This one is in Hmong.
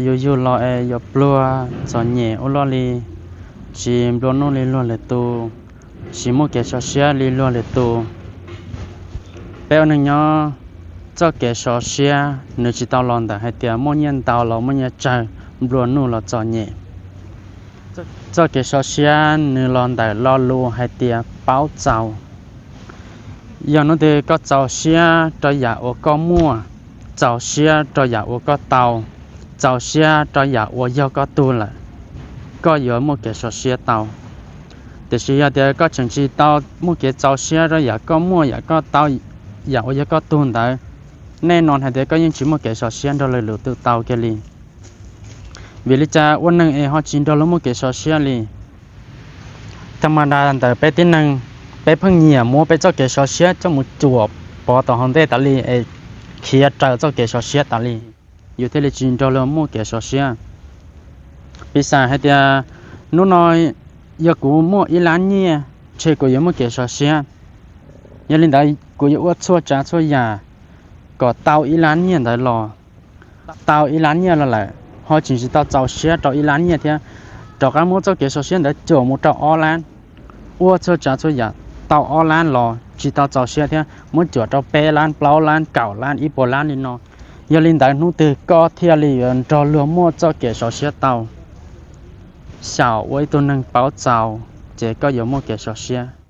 Yus yug los es yuav pluag txom nyem ua luaj li, tsis nplua nuj li luag lwm tus, tsis muaj kev sov siab li luag lwm tus. Peb ua neeg nyob, txoj kev sov siab nws tsis tau los ntawm hais tias muaj nyiaj ntau los muaj nyiaj tsawg, nplua nuj los txom nyem. Txoj kev sov siab nws los ntawm lo lus hais tias paub txaus. Yog hnub twg koj txaus siab rau yam uas koj muaj, txaus siab rau yam uas koj tau, txaus siab rau yam uas yog koj tug lawm, koj yuav muaj kev sov siab tau. Tiam sis yog tias koj tseem tsis tau muaj kev txaus siab rau yam koj muaj, yam koj tau, yam uas yog koj tug ntawd, nej no hais tias koj yeej tsis muaj kev sov siab nrog lwm tus tau kiag li. Vim li cas ua neeg es ho tsis nrog luag muaj kev sov siab li? Tha ma da ntawm peb tib neeg, peb pheej nyiam muab peb txoj kev sov siab coj mus cuam pov tom hauv ntej tas li es khiav raws txoj kev sov siab tas li, yus thiaj li tsis nrog luag muaj kev sov siab. Piv xam hais tias hnub no yog kuv muaj ib lab nyiaj, ntshe kuv yuav muaj kev sov siab. Yog li ntawd kuv yuav ua txhua tsav txhua yam kom tau ib lab nyiaj ntawd los. Tau ib lab nyiaj los lawm ho tseem tsis tau txaus siab rau ib lab nyiaj thiab, rov qab muab txoj kev sov siab ntawd cuam mus rau ob lab. Ua txhua tsav txhua yam tau ob lab los tsis tau txaus siab thiab, muab cuam rau peb lab, plaub lab, kaum lab, ib puas lab li no. Yog li ntawd hnub twg koj thiaj li yuav nrog luag muaj txoj kev sov siab tau? Xyaum ua ib tug neeg paub txaus ces koj yuav muaj kev sov siab.